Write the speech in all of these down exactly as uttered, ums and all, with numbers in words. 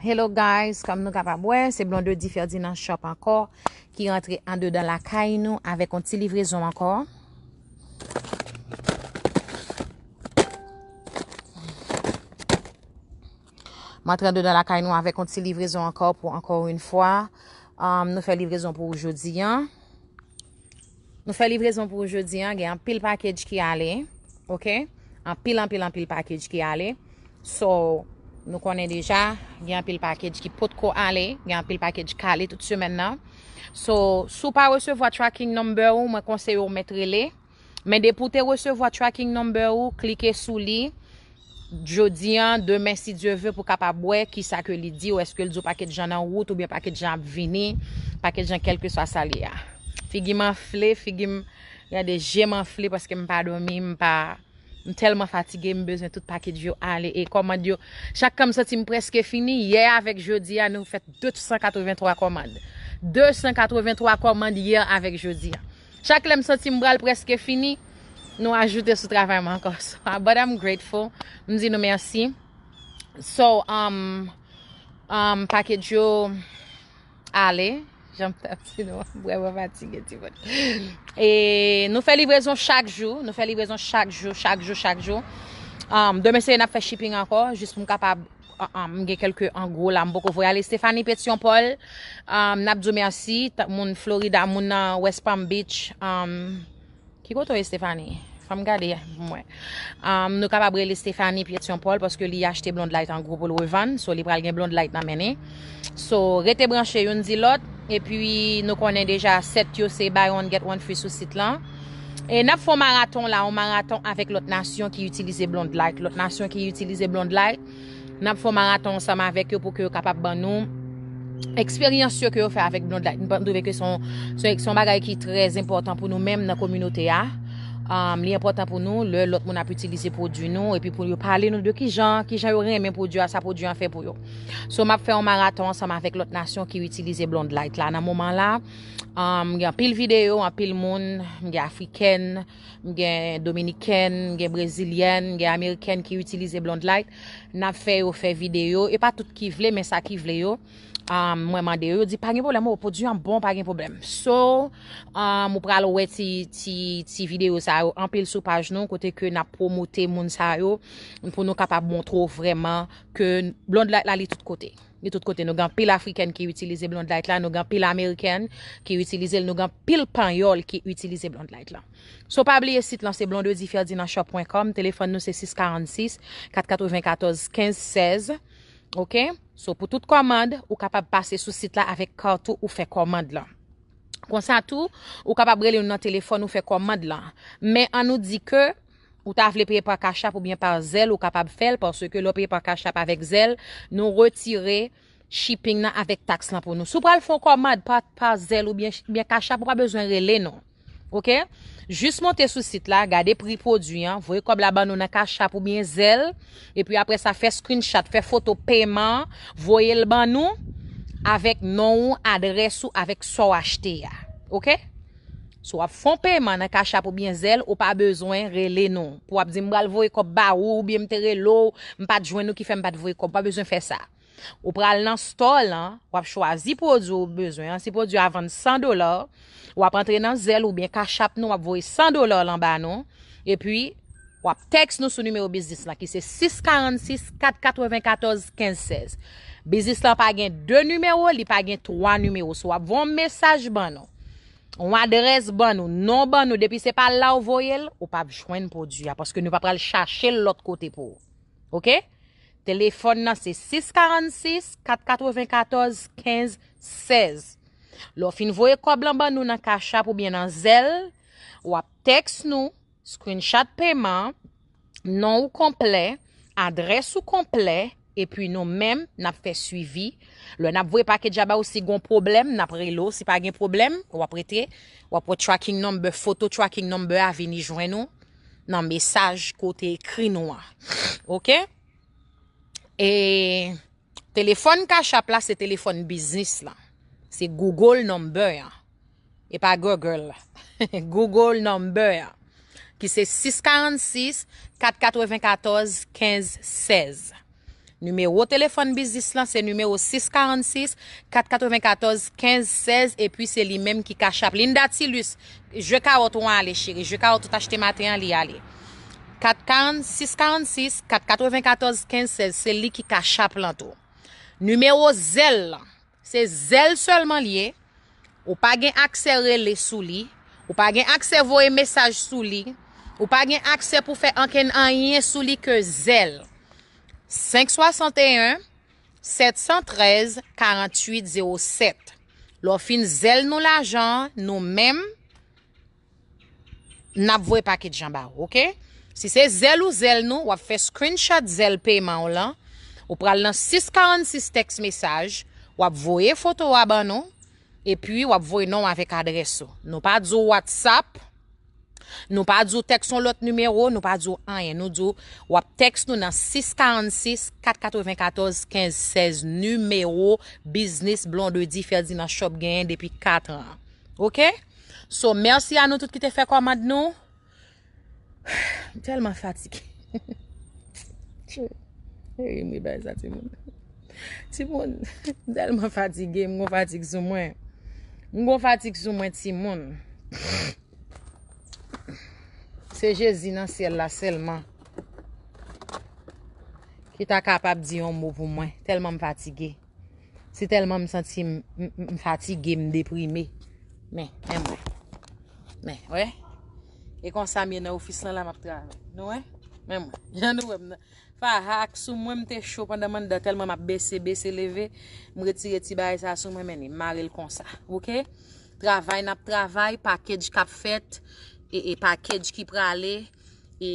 Hello guys, kòm nou kapab wè, se Blondedy Ferdinand Shop ankò ki rantre andedan lakay nou avèk yon ti livrezon ankò. M antre andedan lakay nou avèk yon ti livrezon ankò pou ankò yon fwa. Um, nou fè livrezon pou jodi an. Nou fè livrezon pou jodi an, gen anpil package ki ale, ok? Anpil, anpil, anpil package ki ale. So, nou konnen deja, gen anpil package ki potko ale, gen anpil package k ale tout semèn nan. So, si w pa resevwa tracking number ou, mwen konseye w mèt rele. Men depi w te resevwa tracking number ou, klike sou li. Jodi an, demen, si Dye ve, pou kapab wè kisa ke li di w, èske l di w package lan nan wout oubyen package lan ap vini, package lan kèlkeswa sa l ye a. Figi m anfle, figi m, gade, je m anfle paske m pa dòmi, m pa, m tèlman fatige, m bezwen tout package yo ale e kòmand yo. Chak kan m santi m prèske fini, yè avèk jodi a, nou fè de san katrevenntwa kòmand. De san katrevenntwa kòmand yè avèk jodi a. Chak lè m santi m pral prèske fini, nou ajoute sou travay mwen ankò. So, but I'm grateful. M di nou mèsi. So, um, um, package yo ale. Jan m t ap di nou, m vrèman fatige, timoun. E nou fè livrezon chak jou. Nou fè livrezon chak jou, chak jou, chak jou. Um, demen se n ap fè shipping ankò, jis pou m kapab, uh, um, m gen kèlke an gwo la, m poko voye ale. Stephanie Petion Paul, um, n ap di w mèsi. T-, moun Florida, moun nan West Palm Beach, um, ki kote w ye, Stephanie? Fè m gade pou m wè. Um, nou kapab rele Stephanie Petion Paul paske li achte Blonde Light an gwo pou l revann. So, li pral gen Blonde Light nan men li. So, rete branche youn di lòt. Epi, nou konnen deja, sèt yo se buy one, get one free sou sit lan. E n ap fè yon maraton la, yon maraton avèk lòt nasyon ki itilize Blonde Light. Lòt nasyon ki itilize Blonde Light. N ap fè yon maraton ansanm avèk yo pou ke yo kapab ban nou eksperyans yo ke yo fè avèk Blonde Light. M twouve ke se yon, se yon, se yon bagay ki trè enpòtan pou nou menm nan kominote a. Um, li enpòtan pou nou, lè lòt moun ap itilize pwodui nou, epi pou yo pale nou de kijan, kijan yo renmen pwodui a, sa pwodui an fè pou yo. So, m ap fè yon maraton ansanm avèk lòt nasyon ki itilize Blonde Light la. Nan moman la, um, gen anpil videyo, anpil moun, gen afrikèn, m gen dominikèn, m gen brezilyèn, m gen amerikèn ki itilize Blonde Light. N ap fè yo fè videyo. E pa tout ki vle, men sa ki vle yo. Um, mwen mande yo, yo di, "Pa gen pwoblèm, o, pwodui an bon, pa gen pwoblèm." So, um, ou pral wè ti, ti, ti videyo sa yo anpil sou paj nou, kote ke n ap pwomote moun sa yo, pou nou kapab montre w vrèman ke Blonde Light la, li tout kote. Li tout kote. Nou gen anpil afrikèn ki itilize Blonde Light la, nou gen anpil amerikèn ki itilize l, nou gen anpil panyòl ki itilize Blonde Light la. So, pa bliye sit lan se blondedy ferdinand shop pwen kòm, telefòn nou se sis karannsis, kat katrevenkatòz, kenz sèz. Ok? So, pou tout kòmand, ou kapab pase sou sit la avèk kat ou, ou fè kòmand lan. Konsa tou, ou kapab rele nou nan telefòn ou fè kòmand lan. Men ann nou di ke ou ta vle peye pa Cash App oubyen pa Zelle, ou kapab fè l, paske lè w peye pa Cash App avèk Zelle, nou retire shipping nan avèk taks lan pou nou. Si w pral fè yon kòmand pa, pa Zelle oubyen, oubyen Cash App, ou pa bezwen rele nou. Ok? Jis monte sou sit la, gade pri pwodui an, voye kòb la ban nou nan Cash App oubyen Zelle, epi apre sa, fè screenshot, fè foto peman an, voye l ban nou avèk non ou, adrès ou, avèk sa w achte a. Ok? Si w ap fè yon peman nan Cash App oubyen Zelle, ou pa bezwen rele nou. Pou w ap di, "M pral voye kòb ba ou," oubyen, "M te rele w, m pa t jwenn ou, ki fè m pa t voye kòb." Ou pa bezwen fè sa. Ou pral nan store lan, w ap chwazi pwodui ou bezwen an. Si pwodui a vann san dola, w ap antre nan Zelle oubyen Cash App nou, w ap voye san dola lan ba nou. Epi, w ap tèks nou sou nimewo biznis lan, ki se sis karannsis, kat katrevenkatòz, kenz sèz. Biznis lan pa gen de nimewo, li pa gen twa nimewo. So, w ap voye yon mesaj ban nou. Yon adrès ban nou, non ban nou, depi se pa la w voye l, ou p ap jwenn pwodui a, paske nou pa pral chache l lòt kote pou ou. Ok? Telefòn nan se sis karannsis, kat katrevenkatòz, kenz sèz. Lè w fin voye kòb lan ban nou nan Cash App oubyen nan Zelle, w ap tèks nou, screenshot peman, non ou konplè, adrès ou konplè, epi nou menm, n ap fè swivi. Lè n ap voye package la ba ou, si gon pwoblèm, n ap rele w. Si pa gen pwoblèm, w ap rete, w ap wè tracking number, foto tracking number a vini jwenn ou nan mesaj kote ekri nou an. Ok? E telefòn Cash App la, se telefòn biznis lan. Se Google number an. E pa Google. Google number an. Ki se sis karannsis, kat katrevenkatòz, kenz sèz. Nimewo telefòn biznis lan se nimewo sis karannsis kat katrevenkatòz kenz sèz, epi se li menm ki Cash App. Linda Tilus, jwe kawòt ou ale, cheri. Jwe kawòt ou t achte maten an, li ale. Kat karannsis karannsis kat katrevenkatòz kenz sèz, se li ki Cash App lan tou. Nimewo Zelle lan, se Zelle sèlman li ye. Ou pa gen aksè rele sou li. Ou pa gen aksè voye mesaj sou li. Ou pa gen aksè pou fè ankenn anyen sou li ke Zelle. Senk swasanteyen, sèt san trèz, karanntuit zewo sèt. Lè w fin Zelle nou lajan an, nou menm, n ap voye package anba w, oke? Si se Zelle ou Zelle nou, w ap fè screenshot Zelle peman w lan, ou pral nan sis karannsis text message, w ap voye foto a ban nou, epi w ap voye non w avèk adrès ou. Nou pa di w WhatsApp, nou pa di w text yon lòt nimewo, nou pa di w anyen. Nou di w, w ap text nou nan sis karannsis kat katrevenkatòz kenz sèz, nimewo biznis Blondedy Ferdinand Shop genyen depi kat an. Oke? So, mèsi a nou tout ki te fè kòmand nou. M tèlman fatige. Ey, m ri bay sa, timoun. Timoun, m tèlman fatige, m gon fatig sou mwen. M gon fatig sou mwen, timoun. Se Jezi nan syèl la sèlman ki ta kapab di yon mo pou mwen, tèlman m fatige. Se tèlman m santi m, m, m fatige, m deprime. Men, men mwen. Men, wè. E konsa m ye nan ofis lan la, m ap travay. Nou wè? Men mwen. Jan nou wè m nan. Fahak sou mwen, m te cho pandan m anndan, tèlman m ap bese, bese, leve. M retire ti bagay sa sou mwen, men li mare l konsa. Oke? Travay n ap travay, package k ap fèt, e, e package ki prale, e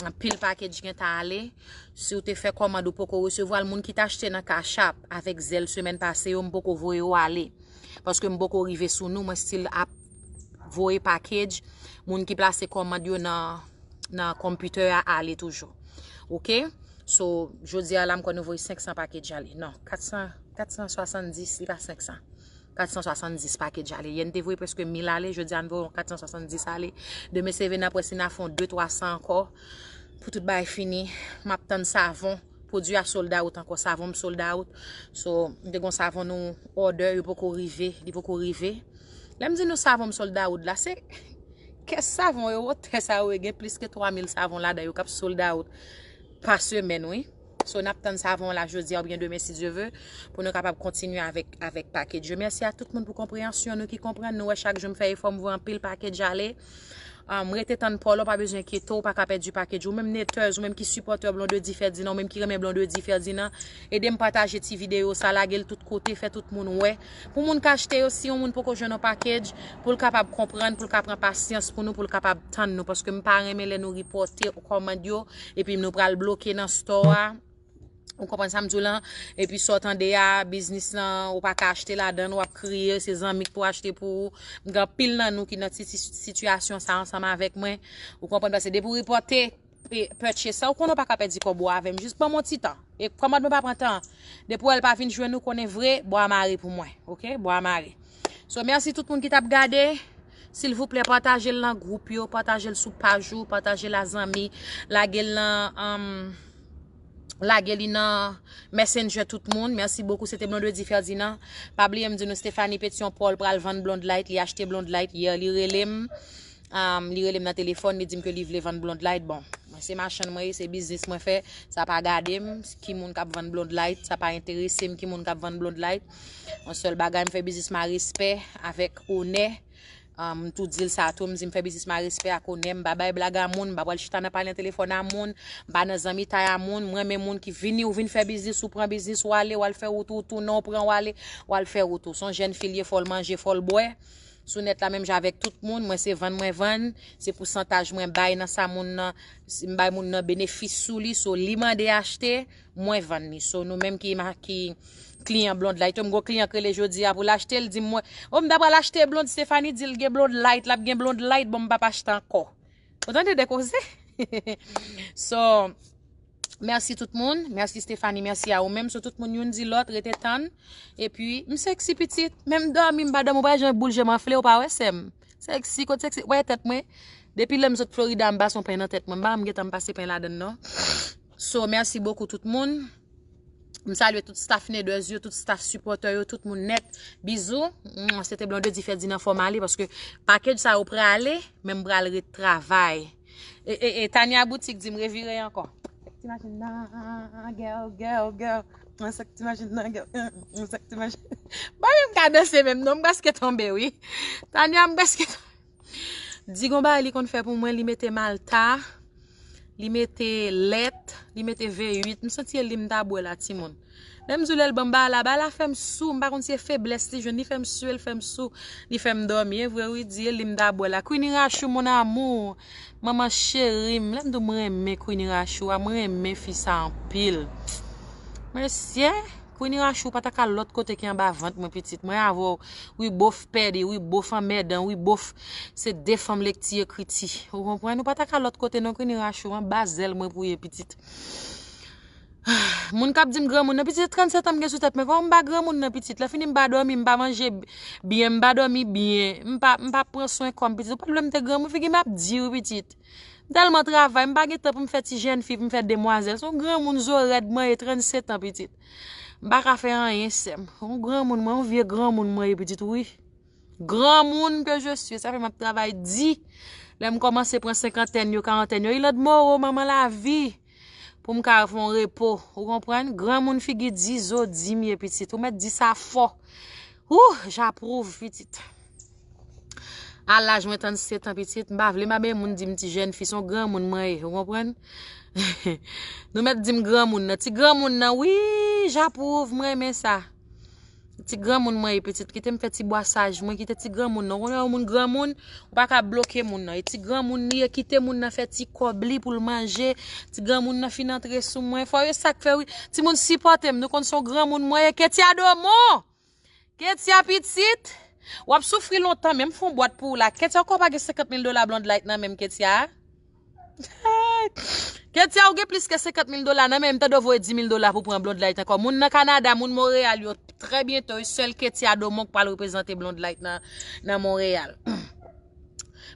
anpil package gen ta ale. Si w te fè kòmand ou poko resevwa l, moun ki t achte nan Cash App avèk Zelle semèn pase yo, m poko voye yo ale. Paske m poko rive sou nou, mwen still ap voye package. Moun ki plase kòmand yo nan, nan konpitè a ale toujou. Oke? So, jodi a la, m kwè nou voye senk san package ale. Non, kat san, kat san swasanndis, li pa senk san. Kat san swasanndis package ale. Yè n te voye prèske mil ale, jodi a n voye yon kat san swasanndis ale. Demen se vin apre si n a fè yon de twa san ankò. Pou tout bagay fini, m ap tann savon. Pwodui a sold out ankò, savon m sold out. So, m te gon savon nou order, yo poko rive, li poko rive. Lè m di nou savon m sold out la, se kès savon yo, wotè sa yo, gen plis ke twa mil savon ladan yo k ap sold out pa semèn, wi. So, n ap tann savon la jodi a oubyen demen, si Dye ve, pou nou kapab kontinye avèk, avèk package yo. Mèsi a tout moun pou konpreyansyon nou ki konprann. Nou wè chak jou m fè efò, m voye anpil package ale. Um, rete tann pa w la, w pa bezwen enkyete w, w pa ka pèdi package ou. Ou menm netèz, ou menm ki sipòtè Blondedy Ferdinand, ou menm ki renmen Blondedy Ferdinand, ede m pataje ti videyo sa, lage l tout kote, fè tout moun wè. Pou moun k achte yo, si yon moun poko jwenn yon package, pou l kapab konprann, pou l ka pran pasyans pou nou, pou l kapab tann nou, paske m pa renmen lè nou ripòte kòmand yo, epi nou pral bloke nan store a. Ou konprann sa m di w lan? Epi sa w tande a, biznis lan, ou pa ka achte ladan l, w ap kriye, se zanmi k pou achte pou ou. M gen anpil nan nou ki nan ti, ti sitiyasyon sa ansanm avèk mwen. Ou konprann? Paske depi w ripòte, e, purchase sa, ou konnen w pa ka pèdi kòb ou avè m. Jis ban m yon ti tan. E kòmand mwen pa pran tan. Depi w wè l pa vin jwenn ou, konnen vre, bwa mare pou mwen. Oke? Bwa mare. So, mèsi tout moun ki t ap gade. Silvouplè, pataje l nan gwoup yo, pataje l sou paj ou, pataje l a zanmi, lage l nan, um, lage li nan Messenger tout moun. Mèsi bokou, se te Blondedy Ferdinand. Pa bliye m di nou Stephanie Pétion Paul pral vann Blonde Light, li achte Blonde Light yè, li rele m. Um, li rele m nan telefòn, li di m ke li vle vann Blonde Light. Bon, mwen se machann mwen ye, se biznis mwen fè, sa pa gade m, ki moun k ap vann Blonde Light, sa pa enterese m ki moun k ap vann Blonde Light. Yon sèl bagay, m fè biznis mwen a respè, avèk onè. Um, m tou di l sa tou, m di m fè biznis mwen a respè ak onè, m pa bay blag a moun, m pa pral chita nan pale nan telefòn a moun, m pa nan zanmitay a moun, m renmen moun ki vini, ou vin fè biznis, ou pran biznis, ou ale, ou al fè wout ou, ou tounen, ou pran, ou ale, ou al fè wout ou. Se yon jèn fi l ye, fò l manje, fò l bwè. Sou nèt la menm jan avèk tout moun, mwen se vann mwen vann, se pousantaj mwen bay nan sa moun nan, si m bay moun nan benefis sou li, so li mande achte, mwen vann li. So nou menm ki, ki kliyan Blonde Light, m gon kliyan k rele jodi a pou l achte, l di m mwen, o m ta pral achte Blonde, Stephanie di l gen Blonde Light, l ap gen Blonde Light, bon m p ap achte ankò. Ou tande de koze? So, mèsi tout moun, mèsi Stephanie, mèsi a ou menm, so tout moun youn di lòt, rete tann. Epi, m sexy pitit, menm dòmi, m pa dòmi, ou pa jan boul je m anfle, ou pa wè sè m. Sexy, kot sexy, wè tèt mwen. Depi lè m sot Florida, m pase yon pen nan tèt mwen, m pa janm gentan m pase pen ladann non. So, mèsi bokou tout moun. M salye tout staff Neders yo, tout staff sipòtè yo, tout moun nèt. Bizou. Mwah, se te Blondedy fè di nan fò m ale, paske package sa yo prale, men m pral ret travay. E, e, e, Tania Boutique di m revire ankò. Sa k ti machin nan, girl, girl, girl. Sa k ti machin nan, girl. Sa k ti machin. Ba, m ka danse menm, non, m prèske tonbe, wi. Tania, m prèske tonbe. Di gon bagay li konn fè pou mwen, li mete Malta, li mete lèt, li mete V uit. M santi e li m ta bwè la, timoun. Lè m di w lè l ban m bagay la, bagay la fè m sou, m pa konn si e feblès li jwenn, li fè m sou, li fè m sou, li fè m dòmi. E vre wi, di e li m ta bwè la. Queenie Rachou, mon amour, manman cheri m, lè m di w m renmen Queenie Rachou a, m renmen fi sa anpil. Mesye, Queenie Rachou pa ta ka lòt kote ki anba vant mwen, pitit. Mwen avè w, wi bof pèdi, wi bof anmèdan, wi bof se de fanm lekti ekriti. Ou konprann? Ou pa ta ka lòt kote non, Queenie Rachou, anba zèl mwen pou ye, pitit. Moun k ap di m granmoun nan, pitit, trannsenk an m gen sou tèt mwen. Kòman m pa granmoun nan, pitit? Lè fini m pa dòmi, m pa manje byen, m pa dòmi byen, m pa, m pa pran swen kò m, pitit. Ou pa t vle m te granmoun, figi m ap di wi, pitit. M tèlman travay, m pa gen tan pou m fè ti jèn fi, pou m fè demwazèl. Se yon granmoun zo rèd mwen ye, trannsenk an, pitit. M pa ka fè anyen, sè m. Yon granmoun mwen, yon vye granmoun mwen ye, pitit, wi. Granmoun que je suis, sa fè m ap travay di. Lè m kòmanse pran senkantèn yo, karantèn yo, il en moro, manman lavi. Pou m ka fè yon repo, ou konprann? Granmoun figi di zo di m ye, pitit. Ou mèt di sa fò. Ouh, j'approuve, pitit. A laj mwen trannsenk an, pitit, m pa vle m pa benyen moun di m ti jèn fi, se yon granmoun mwen ye, ou konprann? Nou mèt di m granmoun nan. Ti granmoun nan, wi, j'approuve, m renmen sa. Ti granmoun mwen ye, pitit, kite m fè ti bwasaj mwen, kite ti granmoun nan. Ou konnen yon moun granmoun, ou pa ka bloke moun nan. E ti granmoun li ye, kite moun nan fè ti kòb li pou l manje. Ti granmoun nan fin antre sou mwen. Fò yo sa k fè wi. Timoun sipòte m, nou konn se yon granmoun mwen ye. Ketia Domon! Ketia pitit, w ap soufri lontan, men m fè yon bwat pou ou la. Ketia, ou kwè w pa gen senkant mil dola Blondlight nan men m, Ketia? Ketia, ou gen plis ke senkant mil dola nan men m, tande w voye dis mil dola pou pran Blondlight ankò. Moun nan Kanada, moun Monreyal yo, trè byento, sèl Ketia Domon k pral reprezante Blondlight nan, nan Monreyal.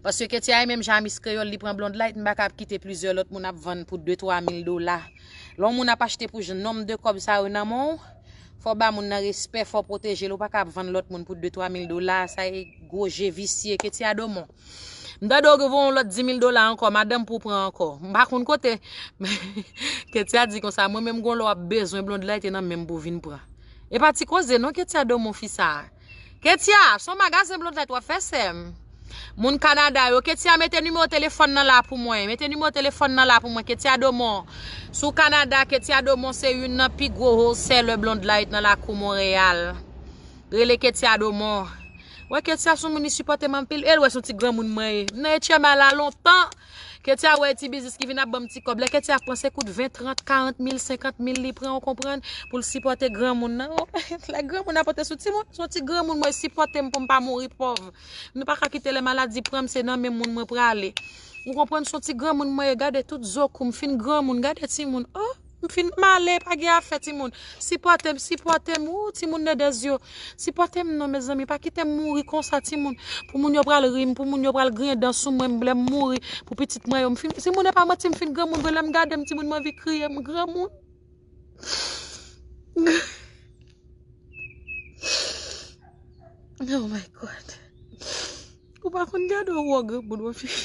Paske Ketia e menm jan a Miss Kreyòl, li pran Blondlight, m pa ka ap kite plizyè lòt moun ap vann pou de twa mil dola. Lè yon moun ap achte pou jan nonm de kòb sa yo nan men w, fò w ba moun nan respè, fò w pwoteje l, ou pa ka ap vann lòt moun pou de twa mil dola, sa e gwo je visye, Ketia Domon. M tande w gen yon lòt dis mil dola ankò, madanm pou w pran ankò. M pa konn kote. Ketia di konsa, mwen menm gon lè w ap bezwen Blondlight e nan men m pou w vin pran. E pa ti koze non, Ketia Domon fi sa a. Ketia, se yon magazen Blondlight w ap fè, sè m. Moun Kanada yo, Ketia mete nimewo telefòn nan la pou mwen. Mete nimewo telefòn nan la pou mwen, Ketia Domon. Si w Kanada, Ketia Domon se youn nan pi gwo wholesaler Blondlight nan lakou Monreyal. Rele Ketia Domon. Wè Ketia se yon moun li sipòte m anpil. E l wè se yon ti granmoun mwen ye. M nan H M I la lontan. Ketia wè ti biznis ki vin ap ban m ti kòb. Lè Ketia ap pran se kout ven, trant, karant mil, senkant mil li pran, ou konprann, pou l sipòte granmoun nan. Lè granmoun ap pote sou timoun, se yon ti granmoun mwen sipòte m pou m pa mouri pòv. Nou pa ka kite lè maladi pran m, se nan men moun mwen prale. Ou konprann, se yon ti granmoun mwen ye, gade tout zo kou m, fin granmoun, gade timoun. Oh! M fin male, pa gen afè timoun. Sipòte m, sipòte m, wou, timoun Nedez yo. Sipòte m non, mezanmi, pa kite m mouri konsa, timoun. Pou moun yo pral ri m, pou moun yo pral griyen dan sou mwen, lè m mouri, pou pitit mwen yo. M fin, timoun e pa manti, m fin granmoun vre, lè m gade m, timoun, m anvi kriye, m granmoun. Oh my God. Ou pa konn gade w wè granmoun, wi.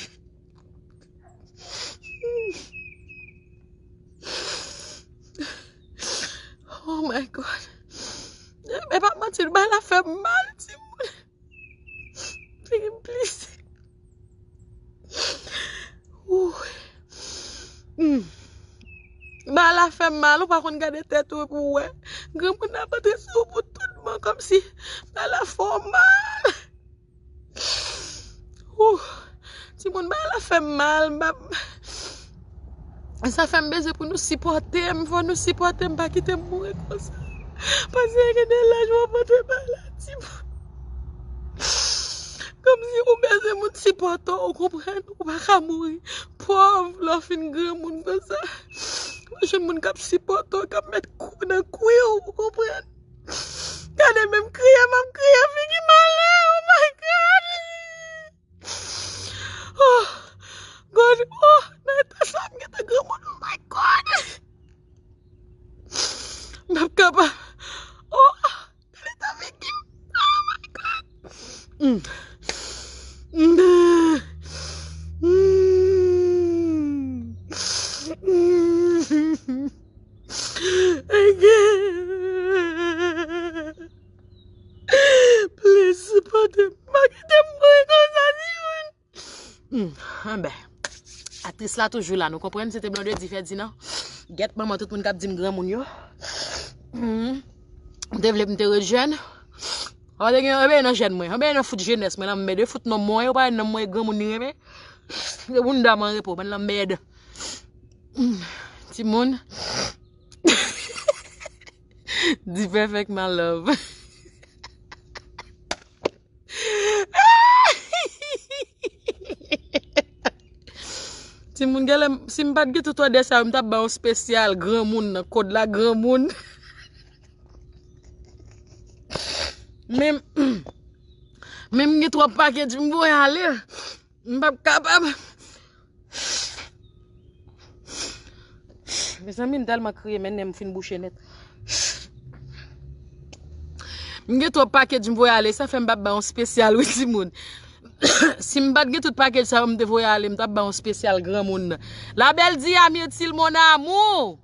Oh my God. E pa manti, bagay la fè m mal, timoun. Figi m plise. Ouh. Hmm. Bagay la fè m mal, ou pa konn gade tèt ou epi w wè. Granmoun nan ap antre sou ou pou tout bon, kòmsi bagay la fè w mal. Ouh, timoun, bagay la fè m mal, m pa, sa fè m bezwen pou nou sipòte m, fò nou sipòte m, pa kite m mouri konsa. Paske gen de laj w ap antre bagay la, timoun. Kòmsi ou bezwen moun sipòte w, ou konprann, ou pa ka mouri pòv lè w fin granmoun konsa. W ap jwenn moun k ap sipòte w, k ap met kou nan kwi w, ou konprann. Gade menm kriye m ap kriye, figi malè, oh my God. Oh, God, oh, nan eta sa m gentan granmoun, oh my God. M ap Aktris la toujou la, nou konprann? Se te Blondedy Ferdinand. Gèt manman tout moun k ap di m granmoun yo. Hmm. M te vle pou m te ret jèn. Anben, gen, anben nan jèn mwen. Anben nan fout jenès mwen, lanmèd. Yo fout nonm mwen, yo pa nonm mwen granmoun li renmen. Se bounda mwen repo, bann lanmèd. Hmm. Timoun. Di perfect my love. Timoun, genlè, si m pa t gen tout òdè sa yo, m t ap ba yon spesyal granmoun nan kòd la, granmoun. Men, men m gen twòp pakèt, m voye ale. M p ap kapab. Mezanmi, m tèlman kriye, men nen m fin bouche nèt. M gen twòp pakèt m voye ale, sa fè m p ap ba yon spesyal, wi, timoun. Si m pa t gen tout pakèt sa yo m te voye ale, m t ap ba yon spesyal granmoun nan. La belle Dia Myrtille, mon amour!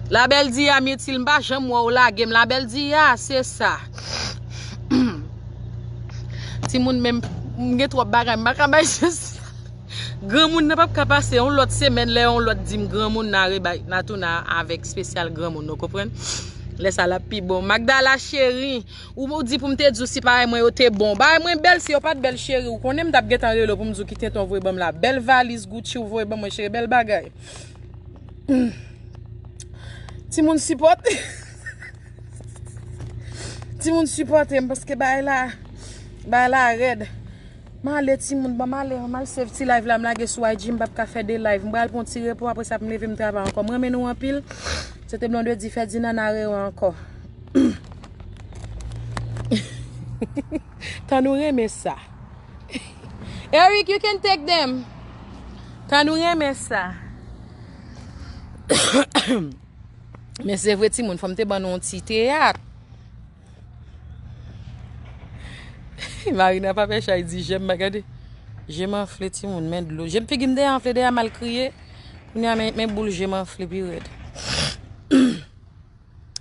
La belle Dia Myrtille, m pa janm wè w lage m. La belle Dia, se sa. Timoun, men m gen twòp bagay, m pa ka bay jis. Granmoun nan p ap ka pase yon lòt semèn, lè yon lòt di m granmoun nan rebay, nan tounen avèk spesyal granmoun, nou konprann? Lè sa l ap pi bon. Magdala cheri, ou, ou di pou m te di w si bagay mwen yo te bon. Bagay mwen bèl, si yo pa t bèl, cheri, ou konnen m t ap gentan rele w pou m di w ki tenten w voye ban m la. Bèl valiz Gucci ou voye ban mwen, cheri, bèl bagay. Timoun sipòte. Timoun sipòte m paske bagay la, bagay la rèd. M ale timoun, ban m ale, m al save ti live la, m lage sou I G, m p ap ka fè de live. M pral pran ti repo, apre sa pou m leve m travay ankò. M renmen nou anpil. Se te Blondedy Ferdinand, n a rewè ankò. Tan nou renmen sa. Eric, you can take them. Tan nou renmen sa. Men se vre, timoun, fò m te ban nou yon ti teyat. Marina pa fè chay di je m, gade. Je m anfle, timoun, men dlo. Je m figi m te anfle, deja m al kriye. Kounye a, men, men boul je m anfle pi rèd.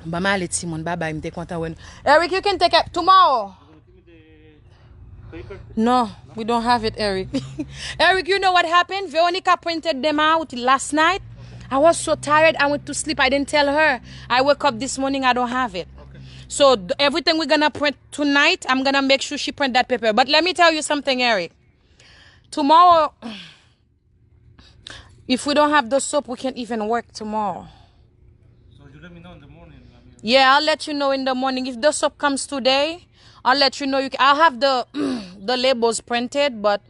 Ban m ale, timoun, babay, m te kontan wè nou. Eric, you can take it tomorrow. No, we don't have it, Eric. Eric, you know what happened? Veronica printed them out last night. I was so tired, I went to sleep. I didn't tell her. I woke up this morning, I don't have it. So th- everything we're gonna print tonight, I'm gonna make sure she print that paper. But let me tell you something, Eric. Tomorrow, if we don't have the soap, we can't even work tomorrow. So you let me know in the morning. I mean, yeah, I'll let you know in the morning. If the soap comes today, I'll let you know. You can, I'll have the the labels printed, but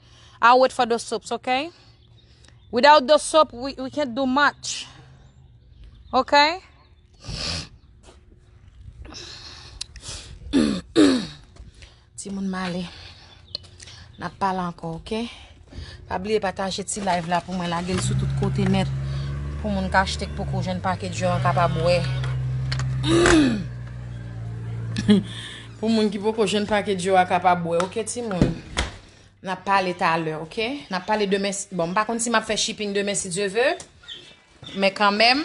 I'll wait for the soaps, okay? Without the soap, we, we can't do much. Okay? Timoun, m ale. N ap pale ankò, oke? Pa bliye pataje ti live la pou mwen, lage l sou tout kote nèt. Pou moun k achte k poko jwenn pakèt yo an kapab wè. Pou moun ki poko jwenn pakèt yo a kapab wè, oke, timoun? N ap pale talè, oke? N ap pale demen. Si- Bon, m pa konn si m ap fè shipping demen, si Dye ve. Men kanmenm,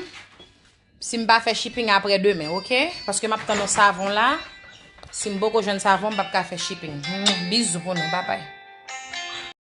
si m pa fè shipping apre demen, oke? Paske m ap tann yon savon la. Si m poko jwenn savon, m p ap ka fè shipping. Hmm, bizou pou nou, babay.